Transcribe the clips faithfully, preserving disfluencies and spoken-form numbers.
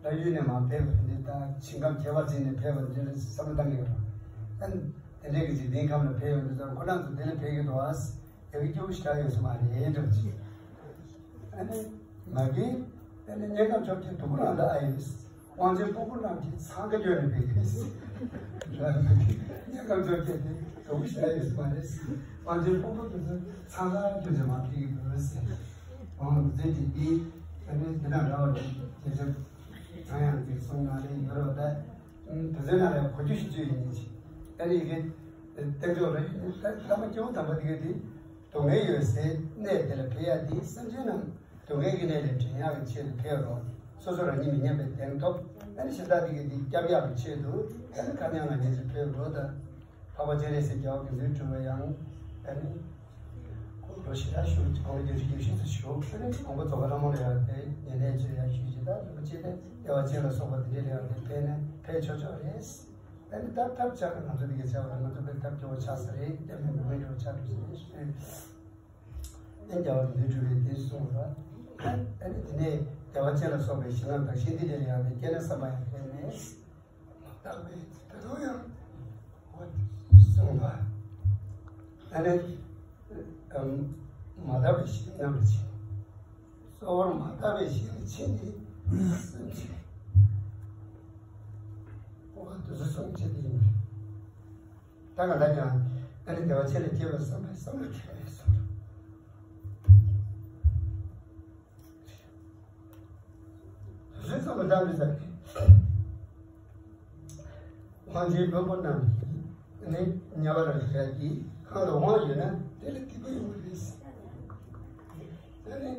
ལྷ་ཡུལ་ནས་མར་ཕེབས་པ་འདི་དང་ཞིང་ཁམས་ཁྱད་པར་ཅན་ནས་ཕེབས་པ་འདི་ལ་བསམ་བློ་བཏང་གི་ཡོད་རེད། ཨ་ནི་དེ་འདྲའི་གི་འཇིག་རྟེན་ཁམས་ལ་ཕེབས་ཡོང་དུས་ཙང་ཁོ་རང་ཚོ་དེ་ལ་ཕེབས་ཀྱི་འདུག་ཨ། ཡག་གི་སྐྱོ་པོ་ཞེ་དྲག་ཡོད་ས་མ་རེད་འདྲ་བ་ཅིག་ཨ་ནི་མ་གི་ཨ་ནི་དམྱལ་ཁམས་ཕྱོགས་ཀྱི་དུ་ཁུ་རང་ལ་ཨ་ཡོད། དབང་ཆེན་སྤུ་གུ་རྣམས་ཀྱིས་འཚང་ཁ་བསྐྱོན་ནས་ཕེབས་ཀྱི་རེད། དམྱལ་ཁམས་ཕྱོགས་ཀྱི་དེ་སྐྱོ་པོ་ཞེ་དྲག་ཡོད་ས་མ་རེད། དབང་ཆེན་སྤུ་གུ་དེ་ཚོ་འཚང་ཁ་བསྐྱོན་ནས་མར་ཕེབས་ཀྱི་འདུག་ཟེར། འོང་མཛད་ཀྱི་འདི་ཨ་ནི་དེ་དང་འདྲ་བ་རེད། དེ་ཚོ་ཚངས་དབྱངས་ཀྱིས་གསུངས་གནང་རེ་ཡོད་རེད་པ། ད་དེ་ཚོའི་ནང་ལ་གོ་རྒྱུ་ཞིག་བརྗོད་ཡིན་ཅིག་ཨ་ནི་ཡི་གེ་བསྟན་འགྲོ་རེ་ད་བླ་མ་སྐྱེས་བུ་དམ་པ་དེ་གའི་དེ་སྡུག་བསྔལ་ཡོད་སའི་གནས་དེ་ལ་ཕེབས་ཡ་དེ་སེམས་ཅན་རྣམས་སྡུག་བསྔལ་གྱི་གནས་ལས་འདྲེན་ཡག་གི་ཆེད་དུ་ཕེབས་རོགས། སོ་སོ་རང་ཉིད་མི་ཉམས་པའི་གདེང་ཐོབ། ཨ་ནི་གཞན་དག་དེ་གའི་དེ་སྐྱབས་ཡག་གི་ཆེད་དུ་ཨ་ནི་ཁ་ཉང་ང་ཉེ་ཚེ་ཕེབས་རོགས་ད། འཕགས་པ་སྤྱན་རས་གཟིགས་རྒྱལ་བ་དགེ་འདུན་གྲུབ་པ་ཡང་ཨ་ནི་ལོ་ཞེ་དྲག་བཞུགས། དགུང་ལོ་བརྒྱད་ཅུ་གྱ་བཞི་ཙམ་བཞུགས། ཨ་ནི་དགོངས་པ་རྫོགས་པ་ལྷ་མོ་ལ་ཡང་དེ་ཉེ་གནས་བཅོལ་ཡག་ཞུས་ཀྱི། ད་རིན་པོ་ཆེ་དེ་བདེ་བ་ཅན་ལ་སོགས་པ་དེ་འདྲའི་ལ་ཡང་དེ་ཕེབས་ནས་ཕེབས་ཆོག་ཆོག་རེད། ཨ་ནི་ད་ཐབས་ཆག་གི་ང་ཚོ་དེ་གའི་བྱ་བ་ལ་ང་ཚོ་དཔེ་ཐབས་སྐྱོ་བོ་ཆགས་ས་རེད། སྐྱབས་མེད་མགོན་མེད་འགྲོ་ཆགས་འགྲོ་ས་རེད། ཨ་ནི་རྒྱལ་བ་དགེ་འདུན་གྲུབ་པས་དེ་གསུངས་པ། ཨ་ནི་དེ་ནས་བདེ་བ་ཅན་ལ་སོགས་པའི་ཞིང་ཁམས་དག་ཞིང་འདི་འདྲའི་ལ་ཡང་དེ་སྐྱེས་ན་བསམ་པ་ཡང་ཕེབས་ནས། མ་དག་པའི་ད་དུང་ཡང་འོ་གསུངས་པ། ཨ་ནི་ཨམ་མ་དག་པའི་ཞིང་རྣམས་ལ་ཕྱིན། གཙོ་བོར་མ་དག་པའི་ཞིང་ལ་ཕྱིན་ཏེ་སེམས་ཅན་འོ་དེ་ཚོ་སེམས་ཅན་དེ་ཡིན་པས། ད་ག་ལ་ཡང་ཨ་ནི་བདེ་བ་ཅན་ལ་སྐྱེ་བར་བསམ་པའི་བསམ་བློ་ཁྱེར་ནས་སོང་། དུས་ཚོད་ཙམ་ལ་བསམ་པའི་ས་ནས། དབང་ཆེན་བློན་པོ་རྣམས་ནི་དམྱལ་བ་ལ་འགྲོ་ཡག་གི་གང་ལ་དབང་ཡོད་ན་དེ་ལ་སྡིག་པ་ཡོང་གི་རེད། དེ་ནི་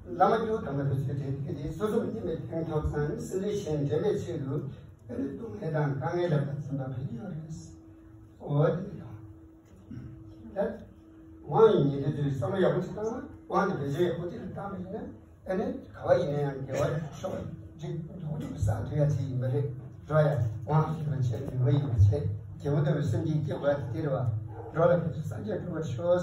བླ་མ་སྐྱེས་བུ་དམ་པ་དེ་ཚོའི་གྲས་དེ་གའི་དེ་སོ་སོ་མི་ཉམས་པའི་གདེང་ཐོབ་ཙང་སེམས་ཅན་གཞན་འདྲེན་པའི་ཆེད་དུ་དེ་ནི་སྡུག་བསྔལ་དང་དཀའ་ངལ་ལ་འཛེམ་པ་ཕེབས་ཀྱི་ཡོད་རེད། འོ་དེ་དང་། ད་དབང་ཡོད་མཁན་དེ་ཚོས་བསམ་བློ་ཡག་པོ་ཅིག་བཏང་ན། དབང་དེ་བེད་སྤྱོད་ཡག་པོ་ཅིག་ལ་བཏང་པ་ཡིན་ན། ཨ་ནི་ག་བ་ཡིན་ན་ཡང་དགེ་བ་ཤོག་ཅིག་འདུག་འདུག་བསགས་ཐུབ་ཡ་ཅིག་ཡིན་པ་རེད། འགྲོ་ཡ་དབང་ཡོད་པ་བྱས། ནུས་པ་ཡོད་པ་བྱས། རྒྱལ་པོ་ལྟ་བུའི་སེམས་ཅན་སྐྱེ་དགོས་ཡ་དེ་རེད་བ། འགྲོ་ལ་ཕན་ཚུན་སངས་རྒྱས་འགྲུབ་པར་ཤོག་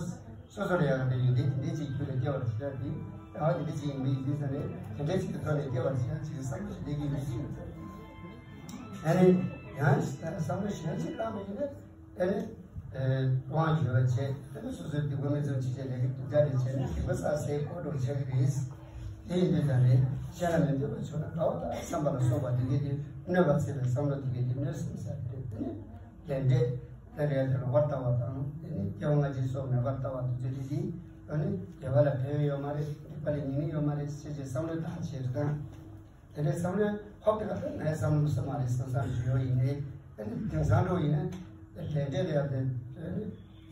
སོ་སོ་ལ་ཡང་དེ་ཡོན་ཏན་དེ་འདྲའི་ཅིག་རྒྱུད་ལ་སྐྱེ་བར་བྱེད་ཡ་དེ། ཨ་དེ་འདྲ་ཅིག་ཡིན་པ་ཡིན་དུས་ཙང་ནས་དེ་འདྲའི་ཅིག་གི་ཐོག་ནས་སྐྱེ་བར་བྱེད་ཡ་ཅིག་བསམ་བློ་ཞིག་སླེབས་ཀྱི་ཡོད་ཅིག་ཨ་ནི་ཡང་བསམ་བློ་གཞན་ཅིག་བཏང་པ་ཡིན་ན། ཨ་ནི་དབང་ཡོད་པ་བྱས། ཨ་ནི་སོ་སོའི་སྡིག་པ་མི་འཛེམ་ཅིག་བྱས། ལས་ཀ་སྡུག་ཅག་རེ་བྱས་ན་སྡིག་པ་བསགས་སའི་སྒོ་འགྲོ་ཆགས་ཀྱི་རེད། དེ་ཡིན་དུས་ད་རེས་གཞན་ལ་མི་འདོད་པ་བྱུང་ན་དགའ་བ་དང་བསམ་པ་ལ་སོགས་པ་དེ་གའི་དེ་གནོད་པ་བྱེད་པའི་བསམ་བློ་དེ་གའི་དེ་གནོད་སེམས་ཟེར་དེ་རེད། ཨ་ནི་ལས་འབྲས་ལ་རེ་བ་དེ་ལོག་པར་ལྟ་བ་དང་། དེ་ནི་སྐྱེ་བ་སྔ་ཕྱི་སོགས་མེད་པར་ལྟ་བ་དེ་ཚོ་རེད། དེ་ཨ་ནི་དགེ་བ་ལ་ཕན་ཡོན་ཡོད་མ་རེད། སྡིག་པ་ལ་ཉེས་དམིགས་ཡོད་མ་རེད་ཟེར་བྱས་བསམ་བློ་བཏང་བྱས་རེད་དང་། དེ་ནས་བསམ་བློའི་ཧོབ་ཏེ་ག་ཚོད་ངའི་བསམ་བློ་བསམ་མ་རེད་བསམ་བསམ་ཞུ་ཡོད་ཡིན་ནའི། ཨ་ནི་དེང་སང་འགྲོ་ཡིན་ན་དེ་འདྲས་ལ་ཡང་དེ་ཨ་ནི་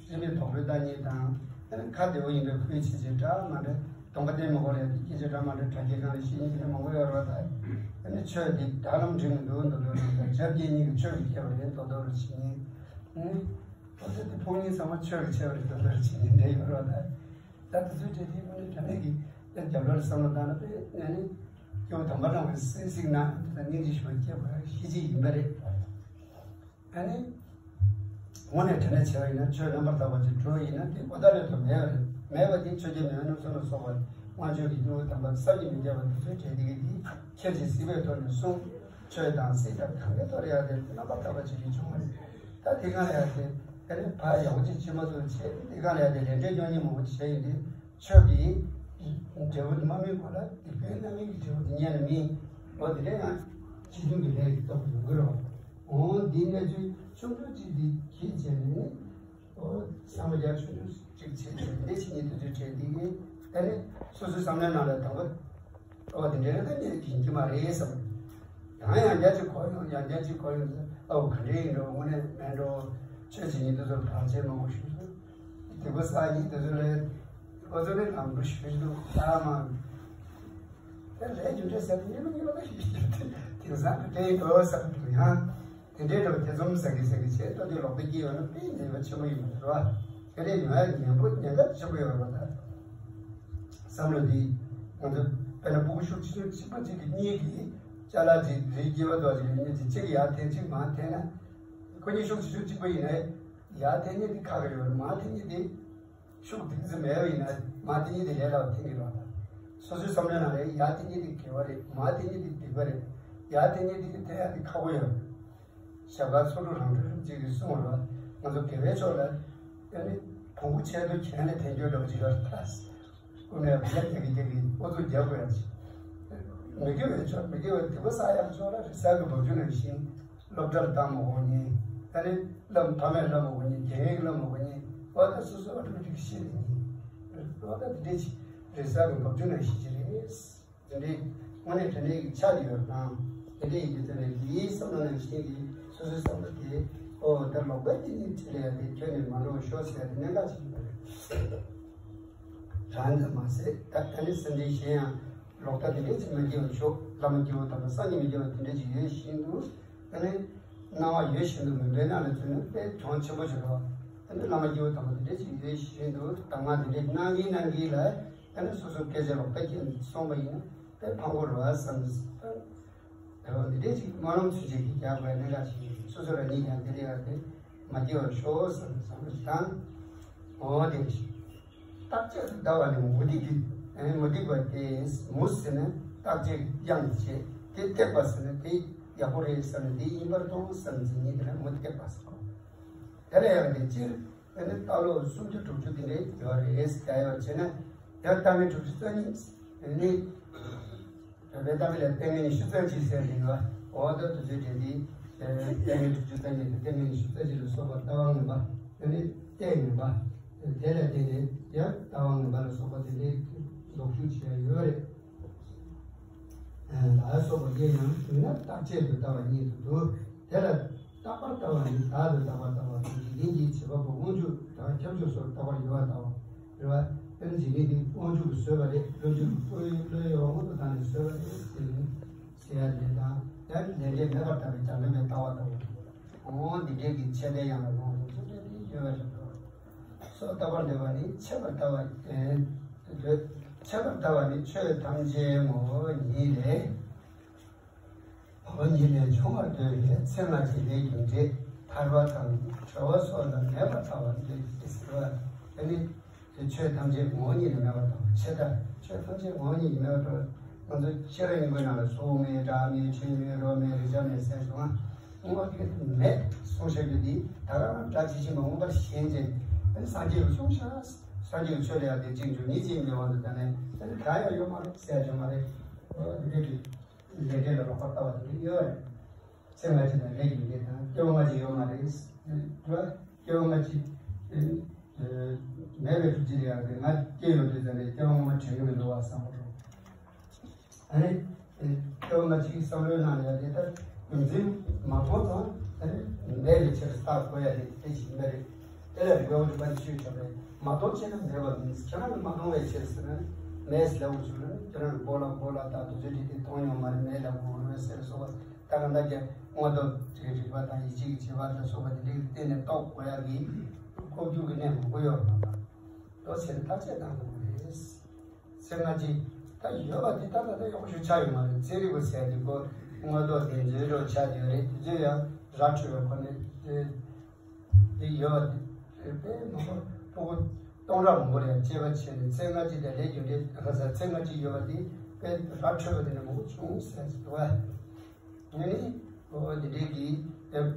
སེམས་པའི་དོགས་པའི་བཏང་ཉེས་དང་། ཨ་ནི་ཁ་བདེ་བོ་ཡིན་པའི་ཁུལ་བྱེད་བྱེད་འདྲ་མ་འདྲ། སྡོམ་པ་བསྟེན་མི་དགོས་རེད། དེ་སྐད་ཆ་འདྲ་མ་འདྲ་གྲ་རྒྱས་སྒང་ལ་བཤད་མཁན་དེ་འདྲ་མང་པོ་ཡོད་རེད་བ། ད་ཨ་ནི་ཆོས་འདི་དྲ་ལམ་འགྲིག་མི་འདུག་མདོག་མདོག་རེད། ད་ཆབ་རྒྱལ་གཉིས་ཀྱི་ཆོས་ཀྱི་ཁྱད་པར་རེད་མདོག་མདོག་རེད་བྱེད་མཁན། ཨ་ནི་ཁོ་ཚོ་དེ་ཕུང་ཉིན་ཚང་མ་ཆོས་ཀྱི་ཁྱད་པར་རེད་མདོག་མདོག་རེད་བྱེད་མཁན་འདྲ་ཡོད་རེད་བ། ད་ད་དེ་ཚོའི་གྲས་དེ་དངོས་གནས་དྲང་གནས་ཀྱི་ད་རྒྱབ་ལོགས་ལ་བསམ་བློ་བཏང་ན། དཔེ་ཨ་ནི་སྐྱེ་བོ་དམ་པ་རྣམས་ཀྱི་སེམས་གཟིགས་ན་ད་སྙིང་རྗེ་ཞེ་པོ་སྐྱེ་བ་ཤེས་ཀྱི་ཡིན་པ་རེད། ཨ་ནི་དངོས་གནས་དྲང་གནས་བྱས་པ་ཡིན་ན་ཆོས་རྣམ་པར་དག་པ་ཅིག་འགྲོ་ཡིན་ན་དེ་ཁོ་ཐག་ལས་དུ་མེད་པ་རེད། མེད་པ་དེ་ཆོས་རྒྱལ་མེས་དབོན་རྣམ་གསུམ་ལ་སོགས་པ་དབང་ཕྱུག་གི་སྐྱེ་བོ་དམ་པ་བསམ་གྱིས་མི་ཁྱབ་པ་དེ་ཚོའི་གྲས་དེ་གི་དེ་ཁྱེད་ཀྱིས་གཟིགས་པའི་ཐོག་ནས་གསུངས། ཆོས་དང་སྲིད་དང་གང་གའི་ཐོག་ལ་ཡང་དེ་རྣམ་པར་དག་པ་ཅིག་གིས་བྱུང་བ་རེད། ད་དེ་གང་ལ་ཡང་དེ་ཨ་ནི་ཕར་ཡག་པོ་ཅིག་བྱེད་མ་ཐུབ་བྱས། དེ་གང་ལ་ཡང་དེ་ལས་འབྲས་སྐྱོན་ཉེས་མང་པོ་ཅིག་བྱས་ཡིན་དུས། ཆོས་ཀྱི་འབྲས་བུ་དེ་མ་སྨིན་གོང་ལ་སྡིག་པའི་རྣམ་སྨིན་གྱི་འབྲས་བུ་དེ་སྔོན་ལ་སྨིན། འོ་དེ་འདྲ་ཡང་སྤྱི་མཐུན་གྱི་ལས་ཀྱི་སྟོབས་ཀྱིས་ཡོང་གི་རེད། འོ་འདིའི་གནས་ཚུལ་ཆུང་ཆུང་ཅིག་འདི་གིས་བྱས་ནས་ནི། འོ་བསམ་བློ་རྒྱ་ཆུང་ཆུང་ཅིག་བྱས་ནས་འདི་ཕྱི་ཉིན་དུས་ཚོད་བྲལ་འདི་གིས་ཨ་ནི་སོ་སོའི་བསམ་བློའི་ནང་ལ་དང་པོ། འོ་དེ་འདྲ་ཡང་ད་ངས་ཡིན་གྱི་མ་རེད་བསམ། ཡང་ཡང་བསྐྱར་ཅིག་གོ་ཡོང་། ཡང་བསྐྱར་ཅིག་གོ་ཡོང་། ཨོ་ག་འདྲ་ཡིན་འགྲོ། དངོས་གནས་མེད་འགྲོ། ཆོས་བྱེད་མཁན་དེ་ཚོར་བར་ཆད་མང་པོ་ཞུགས་འདུག་སྡིག་པ་བསགས་མཁན་དེ་ཚོ་ལ་ཁོ་ཚོ་ནི་ལམ་འགྲོ་ཞུགས་འདུག་ད་མ་དེ་ལས་རྒྱུ་འབྲས་ཟེར་ཏེ་གཉིས་པ་གཉིས་པ་ལ་ཞུགས་འདུག་དེང་སང་ག་འདྲ་ཡིན་འགྲོ་བསམ་འདུག་ཡང་དེ་འདྲའི་འགྲོ་དེ་ཚོམ་ཟ་གི་ཟ་གི་བྱས་ཏོ། དེ་ལོག་པའི་སྐྱེས་ཡོང་ན་དཔེ་ཉེས་པ་ཆེན་པོ་ཡོང་གི་རེད་བ། དེ་འདྲ་ཡོང་ཡ་ཉེན་པོ་ཉེན་ཁ་ཆེན་པོ་ཡོད་རེད་བ། ད་བསམ་བློ་འདི་ང་ཚོ་དཔེར་ན་སྤུ་གུ་ཤུགས་ཆེ་ཆུང་གཅིག་པ་གཅིག་གི་གཉིས་ཀྱི་ཅ་ལག་ཅིག་རིའི་སྐྱེས་པ་དོ་ཅིག་གཉིས་ཀྱི་གཅིག་ཡར་འཐེན་གཅིག་མར་འཐེན་ན། ཁོ་གཉིས་ཤུགས་ཆེ་ཆུང་གཅིག་པ་ཡིན་ན་ཡར་འཐེན་མཁན་དེ་ཁག་གི་ཡོད་རེད། མར་འཐེན་མཁན་དེ་ཤུགས་དེ་ཙམ་མེད་པ་ཡིན་ན་མར་འཐེན་མཁན་དེ་ལས་སླ་བ་འཐེན་གྱི་རེད་བ། ད་སོ་སོའི་བསམ་བློའི་ནང་ལ་ཡར་འཐེན་མཁན་དེ་དགེ་བ་རེད། མར་འཐེན་མཁན་དེ་སྡིག་པ་རེད། ཡ་དེ་ནི་དེ་དེ་ཡ་དེ་ཁག་པོ་ཡོད། ཞབས་དཀར་ཚོགས་དྲུག་རང་གྲོལ་རིན་པོ་ཆེ་གིས་གསུངས་པ་ལ། ང་ཚོ་དགེ་བའི་ཕྱོགས་ལ་ཨ་ནི་བོང་བུ་ཆེ་དུ་གྱེན་ལ་འཐེན་རྒྱུ་འདྲ་བོ་ཅིག་ཡོད་རེད་ད། ཀུན་ནས་བུ་ཡ་རྒྱག་གི་རྒྱག་གི་ཨོ་ཚོ་རྒྱག་དགོས་ཡ་ཅིག་མི་དགེ་བའི་ཕྱོགས། མི་དགེ་བའི་སྡིག་པ་བསགས་ཡག་ཕྱོགས་ལ་རི་གཟར་གྱི་འབབ་ཆུ་ནང་བཞིན། སློབ་གྲྭར་བཏང་མ་དགོས་ཉིན། ཨ་ནི་བསླབ་ཕ་མས་བསླབ་མ་དགོས་ཉིན། རྒན་ཡོལ་བསླབ་མ་དགོས་ཉིན། ཨོ་ད་སོ་སོ་ཨ་ཊོ་མེ་ཊིག་ཤེས་ནས་ཉིན། ཨོ་ད་དེ་འདྲས་ཅིག་རི་གཟར་གྱི་འབབ་ཆུ་ནང་བཞིན་ཅིག་རེད། དེ་འདྲའི་དངོས་གནས་དྲང་གནས་ཀྱི་ཆ་དེ་ཡོད་དང་། དེ་འདྲའི་ཡིན་དུས་ཙམ་ནས་དེའི་བསམ་བློ་ནང་བཞིན་གྱི་སོ་སོའི་བསམ་བློ་དེ། ཨོ་ད་ལོག་པའི་དེ་ནི་ཆེད་ལས་ཡ་དེ་ཁྱོན་ནས་མ་འགྲོ་ཤོག་ཟེར་ཡ་དེ་གནད་འགག་ཅིག་ཡིན་པ་རེད། རང་ཙམ་མ་ཟད་ད་ཨ་ནི་སེམས་ཅན་གཞན་ཡང་ལོག་ལྟ་དེ་འདྲའི་ཅིག་མ་སྐྱེ་བར་ཤོག་བླ་མ་སྐྱེ་བོ་དམ་པ་སངས་རྒྱས་མི་སྐྱེ་བ་དེ་འདྲའི་ཅིག་ཡོད་བཞིན་དུ། ཨ་ནི་སྣང་བ་ཡོད་བཞིན་དུ་མུན་པའི་ནང་ལ་འཛུལ་ན་དཔེ་གྱོང་ཆེན་པོ་ཞིག་རེད་བ། ཨ་ནི་བླ་མ་སྐྱེ་བོ་དམ་པ་དེ་འདྲའི་ཅིག་ཡོད་བཞིན་དུ་གདམས་ངག་དེ་འདྲའི་གནང་གིན་གནང་གིན་ལ། ཨ་ནི་སོ་སོ་སྐད་ཆ་ལོག་ལྟ་སྐྱེས་ནས་སོང་བ་ཡིན་ན་དཔེ་ཕངས་པོ་རེད་བ་བསམ། དེ་བ་འདི་འདྲའི་ཅིག་སྨོན་ལམ་ཚུན་ཆད་ཀྱིས་རྒྱག་དགོས་གནད་འགག་ཅིག་ཡིན། སོ་སོ་རང་ཉིད་ཀྱང་འདི་འདྲའི་བ་དེ་མ་སྐྱེ་བར་ཤོག་བསམ་བསམ་བློ་ཞིག་བཏང་། འོ་དེ་བཞིན། རྟག་ཆད་དུ་ལྟ་བ་ནི་མུ་སྟེགས་ཀྱི། ཨ་ནི་མུ་སྟེགས་པ་དེས་མུ་ཟེར་ན་རྟག་ཆད་གཡང་བྱེད་དེ། སྟེགས་པ་ཟེར་ན་དེ་ཡག་པོ་རེད་བསམ་ནས་དེ་ཡིན་པར་མཐོང་བསམ་འཛིན་ཉིད་དེ་ལ་མུ་སྟེགས་པ་ཟེར། དེ་ལས་ཡང་དེ་སྤྱིར་དེ་ནི་ལྟ་ལོག་སུམ་ཅུ་དྲུག་ཅུ་དེ་འདྲའི་ཡོད་རེད་ཟེར་ཡོད་བྱས་ན། དེར་ལྟ་མིན་དྲུག་ཅུ་རྩ་གཉིས་ནི། བོད་པའི་ལྟ་མིན་ལ་ལྟ་མིན་ཉི་ཤུ་རྩ་གཅིག་ཟེར་ནས་ཡོད། འོ་ད་དུས་ཚོད་དེ་འདི་ལྟ་མིན་དྲུག་ཅུ་རྩ་གཉིས་དང་ལྟ་མིན་ཉི་ཤུ་རྩ་གཅིག་ལ་སོགས་པ་ལྟ་བ་ངན་པ། དེ་ནི་ལྟས་ངན་པ། དེ་ལ་བརྟེན་ནས་ཡང་ལྟ་བ་ངན་པ་ལ་སོགས་པ་དེ་འདྲའི་ལོག་ཞུགས་བྱས་ཡོད་རེད། ལ་སོགས་པ་དེ་ཡང་མཐུན་ན་རྟག་ཆད་དུ་ལྟ་བ་ཉིད་དུ་འདུ། དེ་ལ་རྟག་པར་ལྟ་བ་ནི་བདག་ཏུ་རྟག་པར་ལྟ་བ་དང་། འཇིག་རྟེན་གྱི་བྱེད་པ་པོ་དབང་ཕྱུག་དང་ཁྱབ་འཇུག་སོགས་རྟག་པར་ཡོད་པར་ལྟ་བ་རེད་བ། དཔེར་ན་འཇིག་རྟེན་གྱི་དབང་ཕྱུག་གིས་བཟོས་པ་རེད། བློན་ཕྱུག་གིས་བློ་ཡི་བློ་ཡི་དབང་པོ་དང་ནི་བཟོས་པ་རེད་ཟེར་ནས་ཟེར་ཡ་དེ་དང་། ཡང་ལས་འབྲས་མེད་པར་ལྟ་བའི་བྱ་བ་མེད་པའི་ལྟ་བ་དང་། འོ་འདི་འདྲའི་གི་ཆད་པའི་ཡང་ལ་དབང་པོ་ཚུལ་འདྲ་དེ་ཡོད་པ་རེད་དོ། སོ་རྟག་པར་ལྟ་བ་ནི་ཆད་པར་ལྟ་བ། ཆད་པར་ལྟ་བ་ནི་ཆོས་ཐམས་ཅད་ངོ་བོ་ཉིད་ལས། ངོ་བོ་ཉིད་ལས་བྱུང་བར་འདོད་པས་ཚེ་སྔ་ཕྱི་ལས་རྒྱུ་འབྲས་ཐར་པ་དང་གྲོལ་བ་སོགས་ལ་མེད་པར་ལྟ་བར་འདོད་ཅེས་ཟེར་བ། དེ་ནི་ཆོས་ཐམས་ཅད་ངོ་བོ་ཉིད་ལས་མེད་པར་ལྟ་བ་ཆད་ལྟ། ཆོས་ཐམས་ཅད་ངོ་བོ་ཉིད་ལས་མེད་པར་ལྟ་བ། ང་ཚོ་ཤེས་རབ་སྙིང་པོའི་ནང་ལ་གཟུགས་མེད། སྒྲ་མེད། དྲི་མེད། རོ་མེད། རེག་བྱ་མེད་ཟེར་བྱུང་ང་། དངོས་པོ་དེ་མེད་གསུངས་བཞག་རྒྱུ་འདི་ད་ག་རང་སྒྲ་ཇི་བཞིན་པ་མངོན་པར་ཞེན་ཅིང་། དེ་ནི་སངས་རྒྱས་ཀྱིས་གསུངས་བཞག་སངས་རྒྱས་ཀྱི་ཆོས་ལ་ཡང་དེ་གཅིག་འཇུག་ཉིད་ཅན་གྱི་དབང་དུ་བཏང་ནས་དེ་ནི་གང་ཡང་ཡོད་མ་རེད་ཟེར་བྱུང་མ་རེད། འོ་དེ་འདྲ་གི་ལས་འབྲས་ལ་ལོག་པར་ལྟ་བ་དེ་འདྲ་ཡོད་རེད། ཚེ་སྔ་ཕྱི་དང་ལས་རྒྱུ་འབྲས་དང་སྐྱེ་བ་སྔ་ཕྱི་ཡོད་མ་རེད། སྐྱེ་བ་སྔ་ཕྱི་མེད་པའི་ཐུགས་རྗེ་ལ་ཡང་དེ་ང་སྐྱེ་ཡོང་དུས་ཙམ་ནས་སྐྱེ་བ་སྔ་མ་དྲན་གྱི་མི་འདུག་བ་བསམ་པ་རེད། ཨ་ནི། སྐྱེ་བ་སྔ་ཕྱིའི་བསམ་བློའི་ནང་ལ་ཡང་དེ་ལྟར་རྒྱུ་མཚན་མ་མཐོང་ཙང་ཨ་ནི་མེད་པའི་ཕྱིར་བཏགས་དགོས་ཡ་དེ་དེ་ཞིག་མེད་རེད། དེ་ལ་རིགས་པ་དབང་ཕྱུག་པ་ཆོས་ཆོས་རེད། མ་མཐོང་བྱས་ན་མེད་པ་མིན། ཁྱེད་རང་གིས་མ་མཐོང་བའི་ཕྱིར་ཟེར་ན་མེད་ཟེར་ལབ་དགོས་བྱུང་ན་ཁྱེད་རང་གིས་སྤོ་ལགས་སྤོ་ལགས་དང་དུས་ཚོད་དེ་དེ་མཐོང་མྱོང་མ་རེད། མེད་ལབ་དགོས་རེད་ཟེར་སོགས་པ་ད་ག་འདྲ་ཀྱང་དངོས་སྟོབས་ཀྱི་རིགས་པ་དང་ཡིད་ཆེས་ཀྱི་བྱེད་པ་ལ་སོགས་པ་དེ་འདྲའི་སྟེང་ནས་རྟོགས་དགོས་ཡ་གི་ལྐོག་གྱུར་གྱི་གནས་མང་པོ་ཡོད་རེད། ལོ་ཟེར་ནས་བརྟག་དཔྱད་གཏང་དགོས་རེད། ཚེ་སྔ་ཕྱི་ད་ཡོད་པ་དེ་ད་ད་ལྟ་ཡག་པོ་ཞིག་ཆགས་ཡོད་མ་རེད། ཚན་རིག་པ་ཟེར་ཡ་དེ་ཁོ་དངོས་ཐོག་དེ་འཛིན་རོགས་ཆགས་ཡོད་རེད། དེ་ཚོས་ཡང་ར་འཕྲོད་པའི་ཁོ་ནས་དེ་དེ་ཡོད་པ་དེ་དཔེ་མང་པོ་ཕྲུ་གུ་སྟོང་ཕྲག་མང་པོ་ལ་ཡང་དཔྱད་པ་བྱས་ནས་ཚེ་སྔ་ཕྱི་དང་ལས་རྒྱུ་འབྲས་ཁ་ས་ཚེ་སྔ་ཕྱི་ཡོད་པ་དེ་དཔེ་ར་འཕྲོད་པ་དེ་འདྲ་མང་པོ་བྱུང་ཟེར་འདུག་བ། ངས་ནི། འོ་འདི་འདྲའི་གི། ཨེ།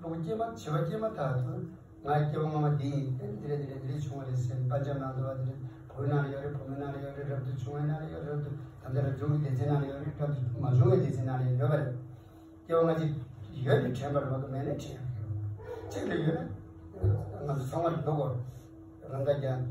ལོ་སྐྱེས་མ་བྱིས་པ་སྐྱེས་མ་ཐག་ཏུ། ང་སྐྱེ་བ་སྔ་མ་འདི་ཡིན། ཨེ་འདི་རེད་འདི་རེད་འདི་རེད་བྱུང་བ་རེད་ཟེར་ནས་པ་ཅམ་ནང་དུ་བ་འདི་རེད། བུའི་ནང་ལ་ཡོད་རེད། བུ་མོའི་ནང་ལ་ཡོད་རེད། རབ་ཏུ་བྱུང་བའི་ནང་ལ་ཡོད་རེད། རབ་ཏུ་ད་ལྟ་རབ་བྱུང་གི་སྡེ་ཚན་ནང་ལ་ཡོད་རེད། རབ་ཏུ་མ་བྱུང་བའི་སྡེ་ཚན་ནང་ལ་ཡོད་པ་རེད། སྐྱེ་བ་སྔ་ཕྱི་ཡོད་ནས་དྲན་པ་རེད་མ་གཏོགས་མེད་ནས་དྲན་ཡག་གི་རེད། གཅིག་ལ་ཡོད་ན། ང་ཚོ་ཚང་མ་ལ་འདུག་གོ། རང་ད་ཀྱང་།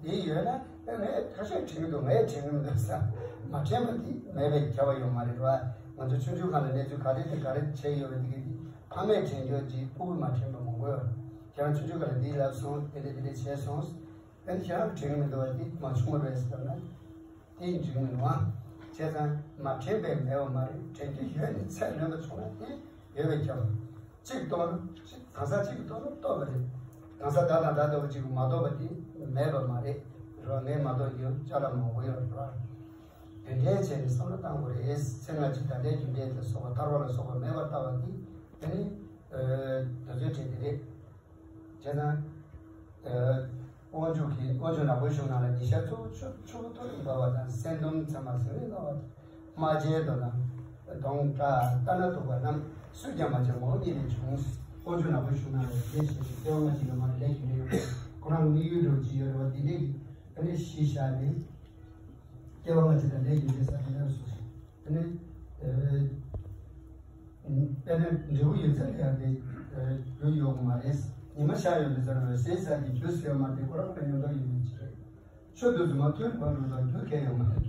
དེ་ཡོད་ན་ཨེ་ངས་ཁ་ཤས་དྲན་གྱི་འདུག་ངས་དྲན་གྱི་མི་འདུག་ཟེར། མ་དྲན་པ་དེ་མེད་པའི་ཁྱབ་པ་ཡོད་མ་རེད་བ། ང་ཚོ་ཆུང་ཆུང་སྒང་ལ་གནས་ཚུལ་ག་རེ་དང་ག་རེ་བྱས་ཡོད་པ་དེ་གི་དེ་ཕ་མས་དྲན་རྒྱུ་ཅིག་སྤུ་གུས་མ་དྲན་པ་མང་པོ་ཡོད་རེད། ཁྱེད་རང་ཆུང་ཆུང་སྒང་ལ་འདི་ལབ་སོང་དེ་འདྲ་དེ་འདྲ་བྱས་སོང་། ཨེ་ཁྱེད་རང་དྲན་གྱི་མི་འདུག་བ། འདི་མ་བྱུང་བ་རེད་ཟེར་ན། དེ་འགྲིག་མི་འདུག་ཨ། བྱས་ཙང་མ་དྲན་པས་མེད་པ་མ་རེད། དྲན་རྒྱུ་ཡོད་ནས་ཚད་ལོན་པ་བྱུང་ན་དེ་ཡོད་པའི་ཁྱབ་པ། གཅིག་རྟོགས་ན་གཅིག་གང་ཟག་གཅིག་གིས་རྟོགས་ན་རྟོགས་པ་རེད། གང་ཟག་བདག་དང་བདག་ལྟ་བུ་གཅིག་གིས་མ་རྟོགས་པ་དེ་མེད་པ་མ་རེད། རེད་བ། ངས་མ་རྟོགས་རྒྱུ་ཅ་ལག་མང་པོ་ཡོད་རེད་བ། དེ་འདྲའི་བྱས་ནས་བསམ་བློ་བཏང་དགོས་རེད། ཚེ་སྔ་ཕྱི་དང་ལས་རྒྱུ་འབྲས་ལ་སོགས་པ་ཐར་པ་ལ་སོགས་པ་མེད་པར་ལྟ་བ་དེ་དེ་ནི་དེ་ཚོའི་གྲས་དེ་རེད། བྱས་ཙང་། ཨ། དབང་ཕྱུག་གིས་དབང་ཕྱུག་ནག་པོའི་གཞུང་ནང་ལ་ཉི་ཤར་ཆུ་ཆུ་ཆུ་བོ་ཐོ་རེ་འབབ་པ་དང་། སེང་གདོང་ཚེར་མ་ཟེར་བའི་སྔ་བ། རྨ་བྱའི་མདོ་དང་ གདོང་ཀྲ་ཏ་ན་ཐོ་བ་རྣམས་སུས་ཀྱང་མ་བྱས་མོ་ཉིད་ནས་བྱུང་། དཀོན་མཆོག་ནག་པོ་ཞུ་ན་རེ་ཞེས་ཞུ་སྟེ་སྐྱེ་བ་སྔ་ཕྱི་ལ་མ་རེ་ལས་ཀྱི་མེད་ཡོད། ཁོ་རང་དམིགས་ཡུལ་འགྲོ་ཅི་ཡོད་རེ་བ་འདི་འདྲས་ཀྱི་ཨ་ནི་གཞི་བཞག་ནས་སྐྱེ་བ་སྔ་ཕྱི་ལ་ལས་ཀྱི་མེད་ས་དེ་ལ་སོ་ཞིང་ཨ་ནི་དཔེར་ན་འབྲས་བུ་ཡོད་ཚད་ལ་ཡང་དེ་རྒྱུ་ཡོད་མ་རེད། ཉི་མ་ཤར་ཡོད་པའི་ཚེ་ན་ཟས་ཟ་གི་རྒྱུ་ཟས་མ་དེ་ཁོ་རང་ལ་ཉོན་མདོག་ཡོད་མི་ཅི་རེད། ཆུ་དུས་སུ་མ་ཐུལ་བ་འགྲོ་ལ་རྒྱུ་གལ་ཡོད་མ་རེད།